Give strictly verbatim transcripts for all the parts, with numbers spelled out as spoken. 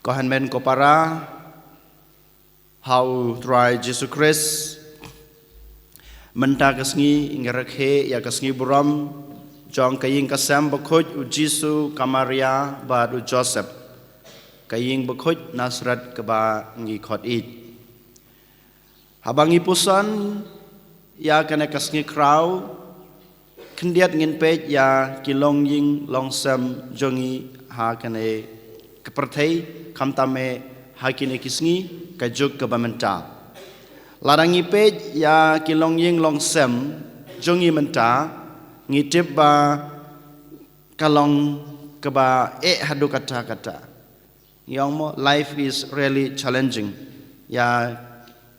Ko hynmen ko para ha u Trai Jisu Khrist, mynta ka sngi ngi rakhe ïa ka sngi burom jong ka ïing ka sem bakhuid u Jisu, ka Maria bad u Joseph, ka ïing bakhuid Nasareth kaba ngi khot ïeit. Haba ngi puson ïa kane ka sngi khraw, khyndiat ngin peit ïa ki longïing longsem jong ngi ha kane ka pyrthei, khamtam eh ha kine ki sngi, ka juk kaba mynta. Lada ngi peit ïa ki longïing longsem jong ngi mynta, ngi tip ba ka long kaba eh haduh katta katta. Ngi ong mo, life is really challenging ïa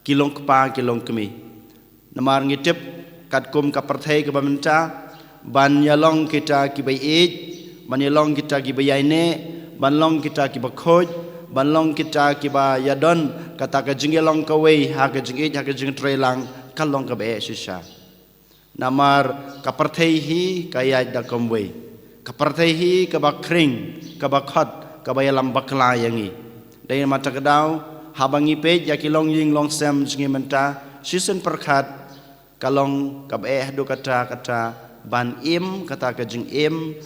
ki longkpa ki longkmie. Namar ngi tip katkum ka pyrthei kaba mynta, ban ïalong kita kiba ïeit, ban ïalong kita kiba ïaineh, ban long kita kiba khuid, ban long kita kiba ïadon kata ka jingïalong kawei ha ka jingïeit, ha ka jingtreilang, ka long kaba eh shisha. Namar ka pyrthei hi ka ïaid da kumwei. Ka pyrthei hi kaba khring, kaba khot, kaba ïalam bakla ïa ngi. Dei namar kata ka daw, haba ngi peit ïa ki longïing longsem jong ngi mynta, shisien pyrkhat ka long kaba eh haduh katta katta ban im kata ka jingim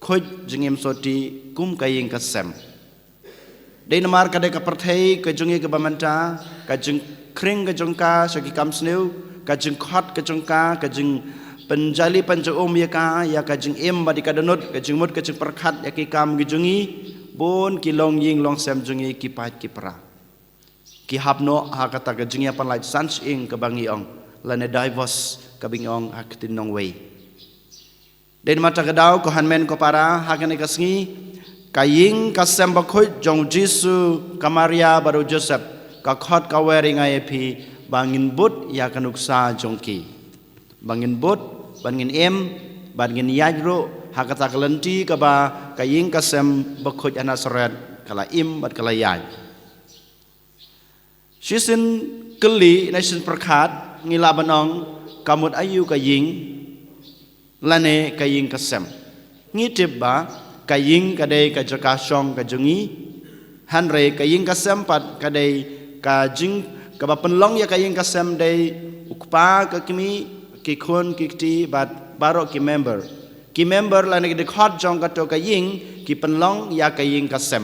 khuid, jingim sotti kum ka ïing ka sem. Dei namar ka dei ka pyrthei ka jong ngi kaba mynta, ka jingkhring ka jong ka sha ki kam sniew, ka jingkhot ka jong ka, ka jingpynjali pynja-um ïa ka, ïa ka jingim bad ïa ka dohnud, ka jingmut ka jingpyrkhat ïa ki kam ki jong ngi, bun ki longïing longsem jong ngi ki pait ki pra. Ki hap noh ha kata ka jingïapynlait san shyieng kaba ngi ong, lane divorce kaba ngi ong ha ka ktien nongwei. Dei namar kata ka daw, ko hynmen ko para, ha kane ka sngi, ka ïing ka sem bakhuid jong u Jisu, ka Maria bad u Joseph, ka khot ka wer ïa nga ïa phi ba ngin bud ïa ka nuksa jong ki. Ba ngin bud, ba ngin im, ba ngin ïaid ruh ha kata ka lynti kaba ka ïing ka sem bakhuid ha Nasareth ka la im bad ka la ïaid. Shisien kylli ne shisien pyrkhat ngi lah ban ong, ka mut aïu ka ïing lane ka ïing ka sem. Ngi tip ba ka ïing ka dei ka jaka shong ka jong ngi, hynrei ka ïing ka sem pat ka dei ka jing, kaba pynlong ïa ka ïing ka sem dei u kpa, ka kmie, ki khun ki kti bad baroh ki member. Ki member lane ki dkhot jong kato ka ïing ki pynlong ïa ka ïing ka sem.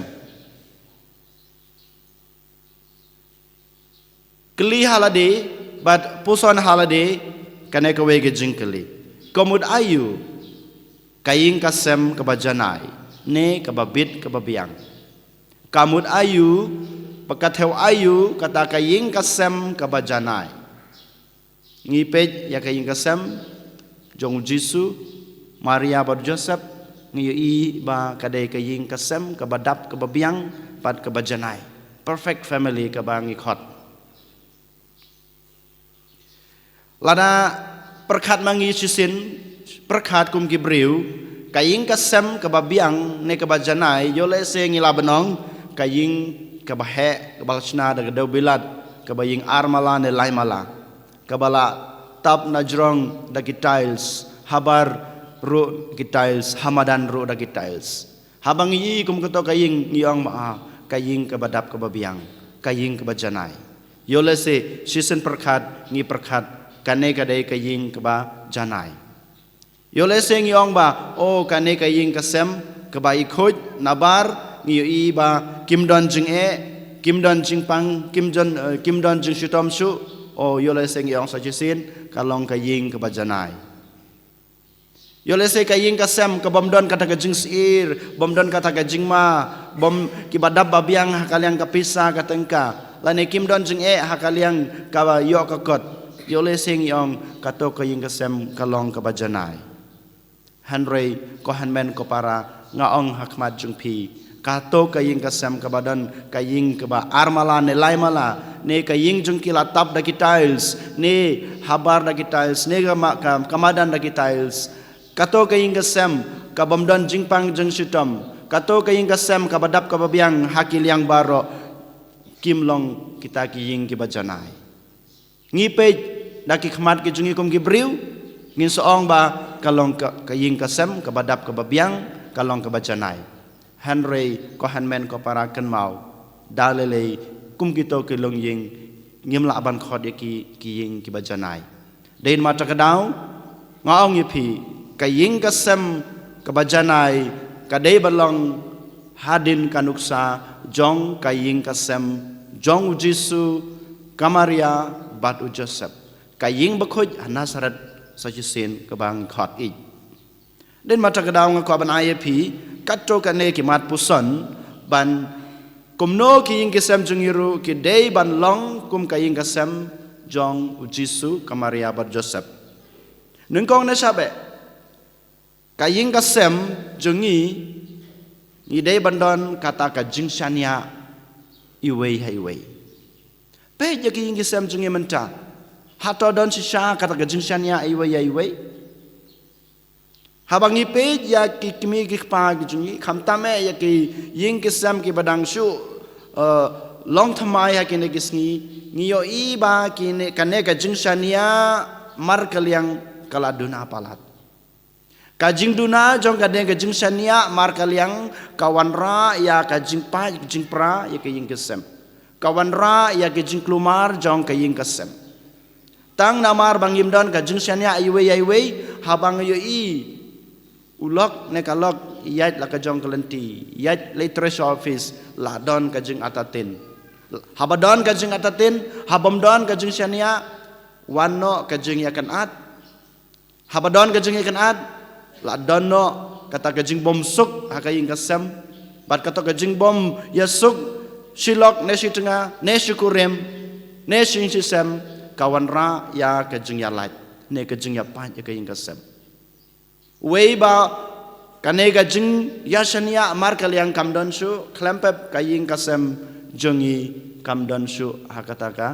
Kylli ha lade bad puson ha lade kane kawei ka jingkylli. Ka mut aïu ka ïing ka sem kaba janai ne kaba bit kaba biang? Ka mut aïu, ba ka thew aïu kata ka ïing ka sem kaba janai? Ngi peit ïa ka ïing ka sem jong u Jisu, Maria bad Joseph, ngi ïohi ba ka dei ka ïing ka sem kaba dap kaba biang bad kaba janai. Perfect family kaba ngi khot. Lada pyrkhat ma ngi shisien, pyrkhat kum ki briew, ka ïing ka sem kaba biang ne kaba janai, ïoh lehse ngi lah ban ong ka ïing kaba heh, kaba la shna da ka dewbilat, kaba ïing ar mala ne lai mala, kaba la tap na jrong da ki tiles, habar ruh ki tiles, ha madan ruh da ki tiles. Haba ngi ïohi kum kato ka ïing ngi ong ma, ah, ka ïing kaba dap kaba biang, ka ïing kaba janai. Ïoh lehse shisien pyrkhat ngi pyrkhat kane ka dei ka ïing kaba janai. Ïoh lehse ngi ong ba, oh, kane ka ïing ka sem kaba i khuid, nabar ngi ïohi ba kim don jingeh, kim don jingpang, kim don, eh, kim don jingshitom shuh. Oh, ïoh lehse ngi ong sa shisien ka long ka ïing kaba janai. Ïoh lehse ka ïing ka sem ka bym don kata ka jingsyier, bym don kata ka jingma, bym, kiba dap ba biang ha ka liang ka pisa ka tyngka, lane kim don jingeh ha ka liang kaba ïoh ka kot. Ïoh lehse ngi ong kato ka ïing ka sem ka long kaba janai. Hynrei ko hynmen ko para, nga ong ha khmat jong phi, kato ka ïing ka sem kaba don ka ïing kaba ar mala ne lai mala, ne ka ïing jong ki la tap da ki tiles, ne habar da ki tiles, ne ka ma-, ka, ka madan da ki tiles. Kato ka ïing ka sem ka bym don jingpang jingshitom, kato ka ïing ka sem kaba dap kaba biang ha ki liang baroh, kim long kita ki ïing kiba janai. Ngi peit da ki khmat ki jong ngi kum ki briew, ngin sa ong ba ka long ka, ka ïing ka sem kaba dap kaba biang, ka long kaba janai. Hynrei ko hynmen ko para, kynmaw, da lei lei kum kito ki longïing ngim lah ban khot ïa ki ki ïing kiba janai. Dei namar kata ka daw nga ong ïa phi, ka ïing ka sem kaba janai ka dei ban long hadien ka nuksa jong ka ïing ka sem jong u Jisu, ka Maria bad u Joseph. Ka ïing bakhuid ha Nasaret sa shisien kaba ngi khot ïa. Dei namar kata ka daw nga kwah ban ai ïa phi katto katne ki mat puson ban kumno ki ïing ki sem jong ngi ruh ki dei ban long kum ka ïing ka sem jong u Jisu, ka Maria bad Joseph. Nyngkong ne sha beh, ka ïing ka sem jong ngi, ngi dei ban don kata ka jingshaniah iwei ha iwei. Peit ïa ki ïing ki sem jong ngi mynta. Hato don shisha kata ka jingshaniah iwei ha iwei? Haba ngi peit ïa ki kmie ki kpa ki jong ngi, khamtam eh ïa ki ïing ki sem kiba dang shu, eh, long thymmai ha kine ki sngi, ngi ïohi ba kine, kane ka jingshaniah markylliang ka la duna palat. Ka jingduna jong kane ka jingshaniah markylliang ka wanrah ïa ka jingpait jingpra ïa ki ïing ki sem. Ka wanrah ïa ki jingkulmar jong ki ïing ki sem. Tang namar ba ngim don ka jingshaniah iwei ha iwei, haba ngi ïohi u lok ne ka lok ïaid la ka jong ka lynti, ïaid la i treasury office, la don ka jingartatien. Haba don ka jingartatien, haba ym don ka jingshaniah, wan noh ka jingïakynad. Haba don ka jingïakynad, la don noh kata ka jingbymsuk ha ka ïing ka sem, bad kata ka jingbym ïasuk, shi lok ne shi tnga ne shi kurim ne shi ïing shi sem, ka wanrah ïa ka jingïalait ne ka jingïapait ïa ka ïing ka sem. Wei ba kane ka jingïashaniah markylliang kam don shuh, khlem pep ka ïing ka sem jong ngi kam don shuh ha kata ka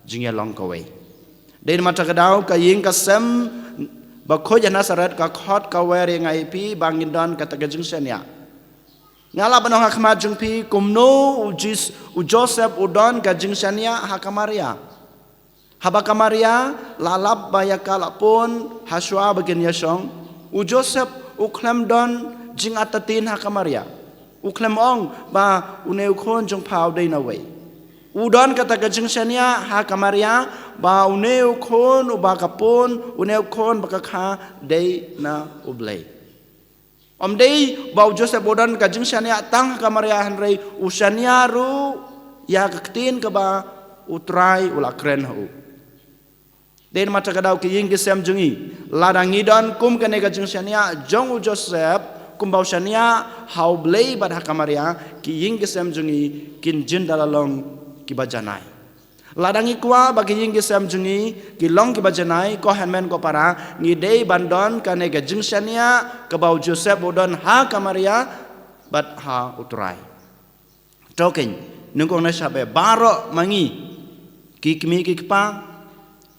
jingïalong kawei. Dei namar kata ka daw ka ïing ka sem bakhuid ha Nasaret ka khot ka wer ïa nga ïa phi ba ngin don kata ka jingshaniah. Nga lah ban ong ha khmat jong phi kumno u Jis, u Joseph u don ka jingshaniah ha ka Maria. Haba ka Maria la lap ba ïa ka la pun ha shuwa ba kin ïashong, u Joseph u khlem don jingartatien ha ka Maria. U khlem ong ba une u khun jong pha u dei na wei. U don kata ka jingshaniah ha ka Maria ba une u khun uba ka pun, une u khun ba ka kha dei na U Blei. Ym dei ba u Joseph u don ka jingshaniah tang ha ka Maria, hynrei u shaniah ruh ïa ka ktien kaba U Trai u la kren ha u. Dei namar kata ka daw ki ïing ki sem jong ngi, lada ngi don kum kane ka jingshaniah jong u Joseph, kumba u shaniah ha U Blei bad ha ka Maria, ki ïing ki sem jong ngi kin jin da la long kiba janai. Lada ngi kwah ba ki ïing ki sem jong ngi ki long kiba janai, ko hynmen ko para, ngi dei ban don kane ka jingshaniah kaba u Joseph u don ha ka Maria bad ha U Trai. To keiñ, nyngkong ne sha beh, baroh ma ngi, ki kmie ki kpa,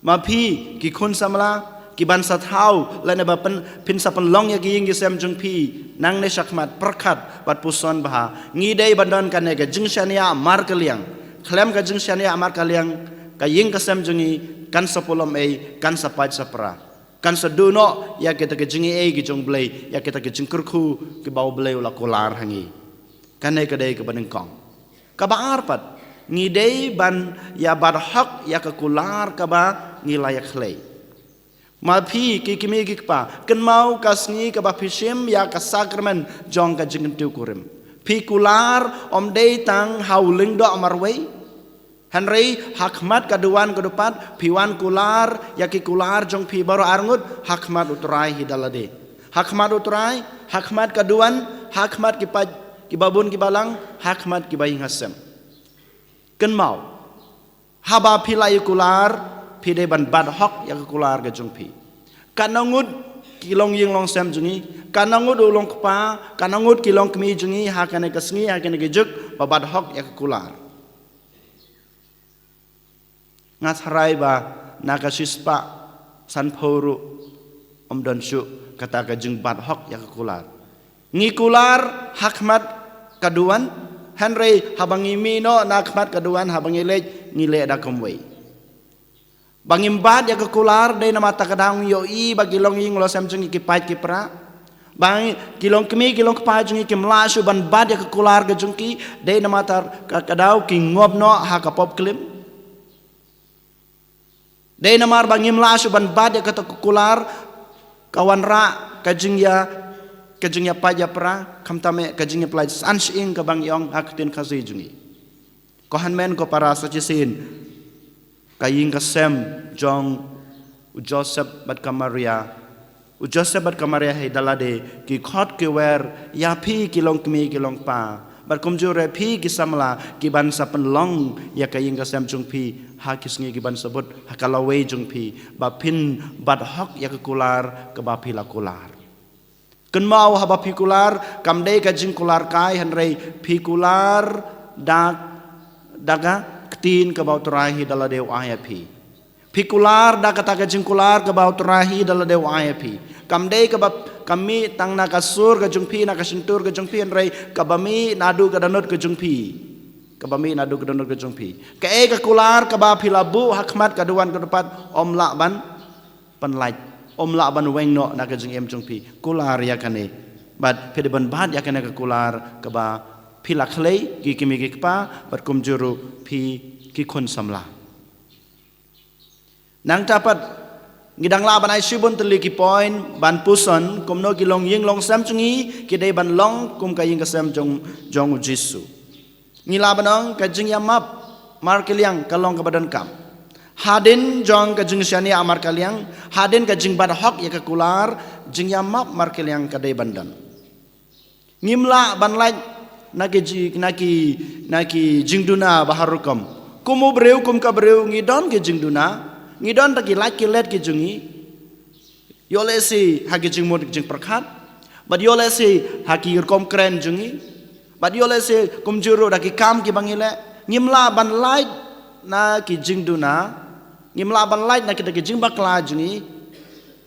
ma phi ki khun samla, ki ban sa thaw lane ba pyn, phin sa pynlong ïa ki ïing ki sem jong phi, nangne sha khmat pyrkhat bad puson bha, ngi dei ban don kane ka jingshaniah markylliang. Khlem ka jingshaniah markylliang, ka ïing ka sem jong ngi kan sa pulom ei, kan sa pait sa pra, kan sa duh noh ïa kita ki jingaiei ki jong U Blei, ïa kita ki jingkyrkhu kiba U Blei u la kular ha ngi. Kane ka dei kaba nyngkong. Kaba ar pat, ngi dei ban ïa bat hok ïa ka kular kaba ngi la ïakhlei. Ma phi ki kmie ki kpa, kynmaw ka sngi kaba phi shim ïa ka sakramen jong ka jingkyntiew kurim, phi kular ym dei tang ha u lyngdoh marwei, hynrei ha khmat ka duwan ka dupat, phi wan kular ïa ki kular jong phi baroh arngut ha khmat U Trai hi da lade. Ha khmat U Trai, ha khmat ka duwan, ha khmat ki paid kiba bun kiba lang, ha khmat kiba ïing ha sem. Kynmaw, haba phi la ïa kular, phi dei ban bat hok ïa ka kular ka jong phi. Katno ngut ki longïing longsem jong ngi, katno ngut u longkpa, katno ngut ki longkmie jong ngi ha kane ka sngi, ha kane ka juk, ba bat hok ïa ka kular. Nga tharai ba na ka shispah sanphew ruh ym don shuh kata ka jingbat hok ïa ka kular. Ngi kular ha khmat ka duwan, hynrei haba ngi mih noh na khmat ka duwan, haba ngi leit, ngi leh da kumwei. Ba ngim bat ïa ka kular dei namar kata ka daw ngi ïohi ba ki longïing longsem jong ngi ki pait ki pra. Ba ki long kmie ki long kpa jong ngi kim lah shuh ban bat ïa ka kular ka jong ki, dei namar ka, ka daw ki ngop noh ha ka pop klim. Dei namar ba ngim lah shuh ban bat ïa kata ka kular, ka wanrah ka jingïa, ka jingïapait ïapra, khamtam eh ka jingïapynlait san shyieng kaba ngi ong ha ka ktien Khasi jong ngi. Ko hynmen ko para, sa shisien ka ïing ka sem jong u Joseph bad ka Maria, u Joseph bad ka Maria hi da lade ki khot ki wer ïa phi ki long kmie ki long kpa, bad kumjuh ruh phi ki samla, ki ban sa pynlong ïa ka ïing ka sem jong phi ha ki sngi ki ban sa bud, ha ka lawei jong phi, ba phin bat hok ïa ka kular kaba phi la kular. Kynmaw, haba phi kular, kam dei ka jingkular kai, hynrei phi kular da, da ka ktien kaba U Trai hi da lade u ai ïa phi. Phi kular da kata ka jingkular kaba U Trai hi da lade u ai ïa phi. Kam dei kaba, ka mih tang na ka sur ka jong phi, na ka shyntur ka jong phi, hynrei kaba mih naduh ka dohnud ka jong phi. Kaba mih naduh ka dohnud ka jong phi. Kaei ka kular kaba phi la buh ha khmat ka duwan ka dupat, ym lah ban pynlait, ym lah ban weng noh na ka jingim jong phi. Kular ïa kane. Bad phi dei ban bat ïa kane ka kular kaba phi la khlei, ki kmie ki kpa, bad kumjuh ruh phi ki khun samla. Nangta pat, ngi dang lah ban ai shibun tylli ki point ban puson, kumno ki long ïing long sem jong ngi ki dei ban long kum ka ïing ka sem jong, jong u Jisu. Ngi lah ban ong ka jingïamap markylliang ka long kaba donkam. Hadien jong ka jingshaniah markylliang, hadien ka jingbat hok ïa ka kular, jingïamap markylliang ka dei ban don. Ngim lah ban lait na ki ji-, na ki, na ki jingduna ba har rukom. Kum u briew, kum ka briew, ngi don ki jingduna, ngi don da ki lait ki let ki jong ngi. Ïoh lehse ha ki jingmut jingpyrkhat, bad ïoh lehse ha ki rukom kren jong ngi, bad ïoh lehse kumjuh ruh da ki kam kiba ngi leh, ngim lah ban lait na ki jingduna, ngim lah ban lait na kita ki jingbakla jong ngi,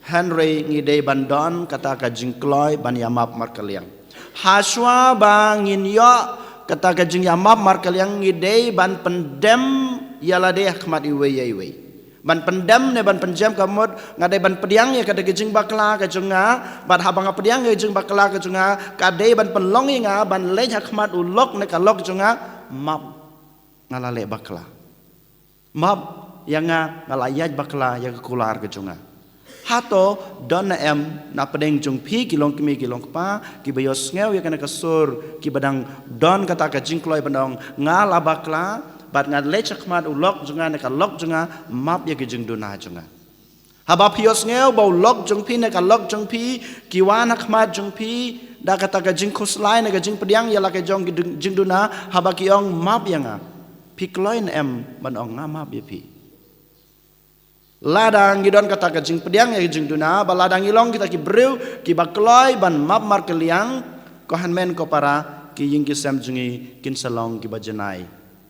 hynrei ngi dei ban don kata ka jingkloi ban ïamap markylliang. Hashwa ba ngin ïoh kata ka jingïamap markylliang, ngi dei ban pyndem ïa lade ha khmat iwei ïa iwei. Ban pyndem ne ban pynjem, ka mut nga dei ban pdiang ïa kata ka jingbakla ka jong nga, bad haba nga pdiang ïa ka jingbakla ka jong nga, ka dei ban pynlong ïa nga ban leit ha khmat u lok ne ka lok jong nga, map, nga la leh bakla. Map ïa nga, nga la ïaid bakla ïa ka kular ka jong nga. Hato don ne em na pdeng jong phi ki long kmie ki long kpa kiba ïohsngew ïa kane ka sur, kiba dang don kata ka jingkloi ban ong nga la bakla, bad nga leit sha khmat u lok jong nga ne ka lok jong nga, map ïa ki jingduna jong nga. Haba phi ïohsngew ba u lok jong phi ne ka lok jong phi ki wan ha khmat jong phi da kata ka jingkhuslai ne ka jingpdiang ïa la ka jong ki dung-, jingduna, haba ki ong map ïa nga, phi kloi ne em ban ong nga map ïa phi? Lada ngi don kata ka jingpdiang ïa ka jingduna, ba lada ngi long kita ki briew kiba kloi ban map markylliang, ko hynmen ko para, ki ïing ki sem jong ngi kin sa long kiba janai,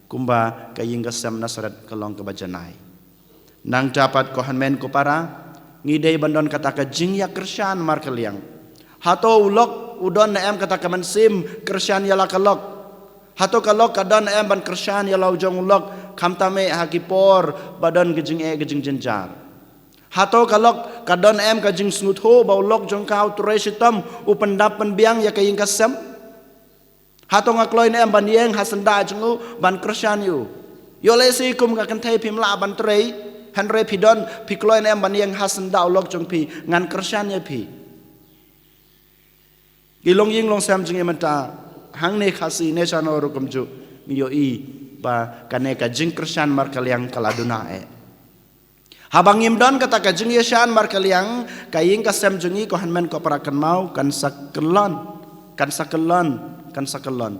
kumba ka ïing ka sem Nasaret ka long kaba janai. Nangta pat ko hynmen ko para, ngi dei ban don kata ka jingïakyrshan markylliang. Hato u lok u don ne em kata ka mynsiem kyrshan ïa la ka lok? Hato ka lok ka don ne em ban kyrshan ïa la u jong u lok, khamtam eh ha ki por ba don ka jingeh ka jingjynjar? Hato ka lok ka don ne em ka jingsngewthuh ba u lok jong ka u trei shitom, u pyndap pynbiang ïa ka ïing ka sem? Hato nga kloi ne em ban ïeng ha syndah jong u ban kyrshan ïa u? Ïoh lehse kum ka kynthei phim lah ban trei, hynrei phi don, phi kloi ne em ban ïeng ha syndah u lok jong phi, ngan kyrshan ïa phi? Ki long ïing long sem jong ngi mynta, hangne Khasi ne shano ruh kumjuh, ngi ïohi ba kane ka jingkyrshan markylliang ka la duna eh. Haba ngim don kata ka jingïashan markylliang, ka ïing ka sem jong ngi, ko hynmen ko para, kynmaw, kan sa kyllon, kan sa kyllon, kan sa kyllon.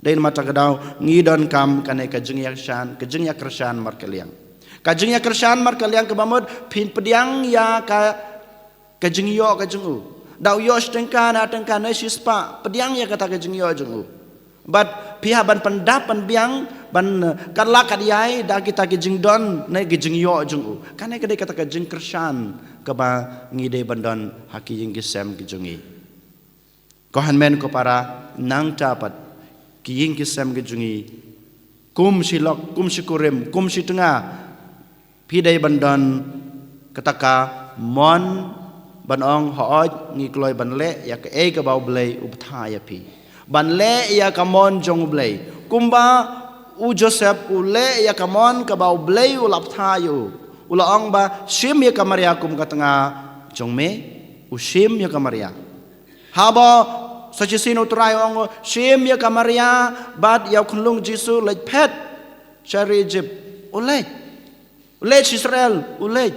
Dei namar kata ka daw ngi donkam kane ka jingïashan, ka jingïakyrshan markylliang. Ka jingïakyrshan markylliang kaba mut phin pdiang ïa ka, ka jingïoh ka jong u. Da u ïoh shi tyngka, na tyngka, na shi spah, pdiang ïa kata ka jingïoh jong u. Bad phi hap ban pyndap pynbiang, ban, eh, kat lak kat ïai da kita ki jingdon ne ki jingïoh jong u. Kane ka dei kata ka jingkyrshan kaba ngi dei ban don ha ki ïing ki sem ki jong ngi. Ko hynmen ko para, nangta pat ki ïing ki sem ki jong ngi, kum shi lok, kum shi kurim, kum shi tnga, phi dei ban don kata ka mon Ban ong, hooid, ngi kloi ban leh ïa kaei kaba U Blei u bthah ïa phi. Ban leh ïa ka mon jong U Blei. Kumba u Joseph u leh ïa ka mon kaba U Blei u la bthah ïa u. U la ong ba, shim ïa ka Maria kum ka tnga jong me, u shim ïa ka Maria. Haba sa shisien U Trai u ong, shim ïa ka Maria bad ïa u khunlung Jisu leit phet sha ri Egypt. U leit. U leit sha Israel, u leit.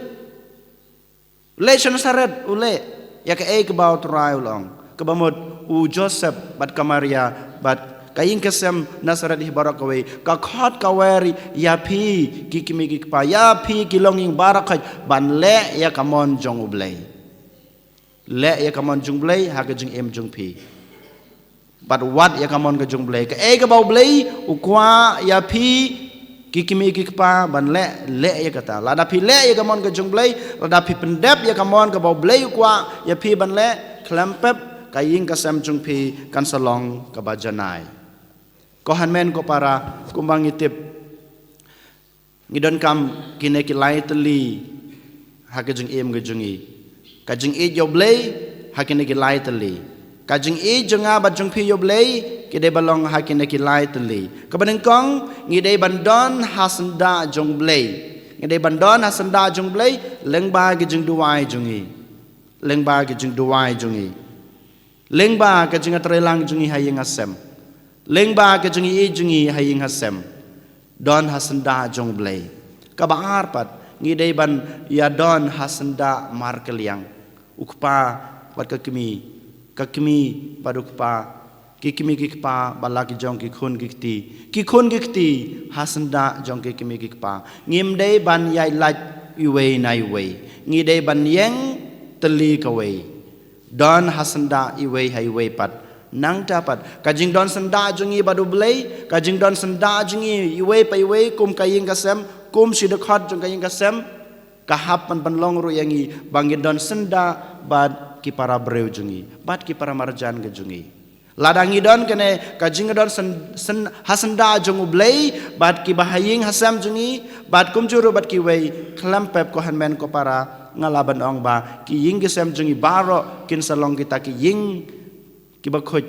Leit sha Nasareth, u leh ïa kaei kaba U Trai u la ong. Kaba mut u Joseph bad ka Maria bad ka ïing ka sem Nasareth hi baroh kawei, ka khot ka wer ïa phi ki kmie ki kpa, ïa phi ki longïing baroh khoit, ban leh ïa ka mon jong U Blei. Leh ïa ka mon jong U Blei ha ka jingim jong phi. Bad wad ïa ka mon ka jong U Blei. Kaei kaba U Blei u kwah ïa phi ki kmie ki kpa ban leh, leh ïa kata. Lada phi leh ïa ka mon ka jong U Blei, lada phi pyndep ïa ka mon kaba U Blei u kwah ïa phi ban leh, khlem pep ka ïing ka sem jong phi kan sa long kaba janai. Ko hynmen ko para, kumba ngi tip, ngi donkam kine ki lai tylli ha ka jingim ka jong ngi. Ka jingïeit ïa U Blei ha kine ki lai tylli. Ka jingïeit jong nga bad jong phi ïa U Blei, ki dei ban long ha kine ki lai tylli. Kaba nyngkong, ngi dei ban don ha syndah jong U Blei. Ngi dei ban don ha syndah jong U Blei lyngba ki jingduwai jong ngi. Lyngba ki jingduwai jong ngi. Lyngba ka jingïatreilang jong ngi ha ïing ha sem. Lyngba ka jingïeit jong ngi ha ïing ha sem. Don ha syndah jong U Blei. Kaba ar pat, ngi dei ban ïa don ha syndah markylliang. U kpa bad ka kmie, ka kmie bad u kpa, ki kmie ki kpa, ba la ki jong ki khun ki kti. Ki khun ki kti ha syndah jong ki kmie ki kpa. Ngim dei ban ïaid lait iwei na iwei. Ngi dei ban ïeng tylli kawei. Don ha syndah iwei ha iwei pat. Nangta pat, ka jingdon syndah jong ngi bad U Blei, ka jingdon syndah jong ngi iwei pa iwei, kum ka ïing ka sem, kum shi dkhot jong ka ïing ka sem, ka hap ban pynlong ruh ïa ngi ba ngi don syndah bad ki para briew jong ngi, bad ki para marjan ka jong ngi. Lada ngi don kane ka jingdon syn, syn, ha syndah jong U Blei bad kiba ha ïing ha sem jong ngi, bad kumjuh ruh bad kiwei, khlem pep ko hynmen ko para, nga lah ban ong ba ki ïing ki sem jong ngi baroh kin sa long kita ki ïing kiba khuid,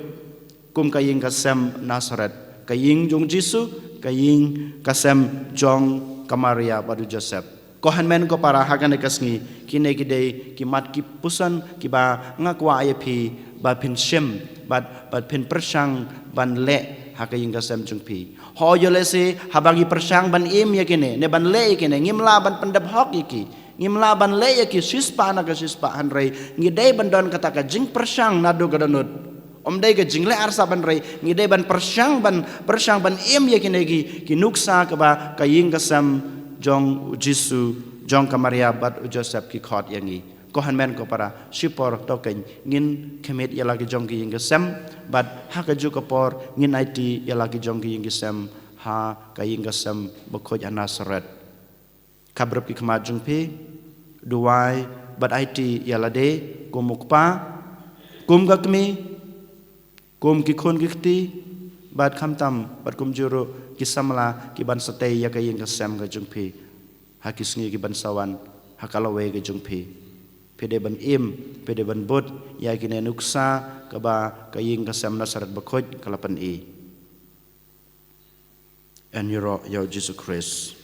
kum ka ïing ka sem Nasareth, ka ïing jong Jisu, ka ïing ka sem jong ka Maria bad u Joseph. Ko hynmen ko para, ha kane ka sngi, kine ki dei ki mat ki puson kiba nga kwah ïa phi ba phin shim, bad, bad phin pyrshang ban leh ha ka ïing ka sem jong phi. Ho ïoh lehse haba ngi pyrshang ban im ïa kine, ne ban leh ïa kine, ngim lah ban pyndep hok ïa ki. Ngim lah ban leh ïa ki shispah na ka shispah, hynrei ngi dei ban don kata ka jingpyrshang naduh ka dohnud. Ym dei ka jingleh arsap, hynrei ngi dei ban pyrshang ban, pyrshang ban im ïa kine ki, ki nuksa kaba ka ïing ka sem jong u Jisu, jong ka Maria bad u Joseph ki khot ïa ngi. Ko hynmen ko para, shipor to kein ngin khmih ïa la ki jong ki ïing ki sem, bad ha kajuh ka por ngin aiti ïa la ki jong ki ïing ki sem ha ka ïing ka sem bakhuid ha Nasareth. Khapbrip ki khmat jong phi, duwai bad aiti ïa lade, kum u kpa, kum ka kmie, kum ki khun ki kti, bad khamtam bad kumjuh ruh ki samla ki ban sa tei ïa ka ïing ka sem ka jong phi ha ki sngi ki ban sa wan, ha ka lawei ka jong phi. Phi dei ban im, phi dei ban bud ïa kine nuksa kaba ka ïing ka sem Nasareth bakhuid ka la pyni. Yn ïaroh ïa u Jisu Khrist.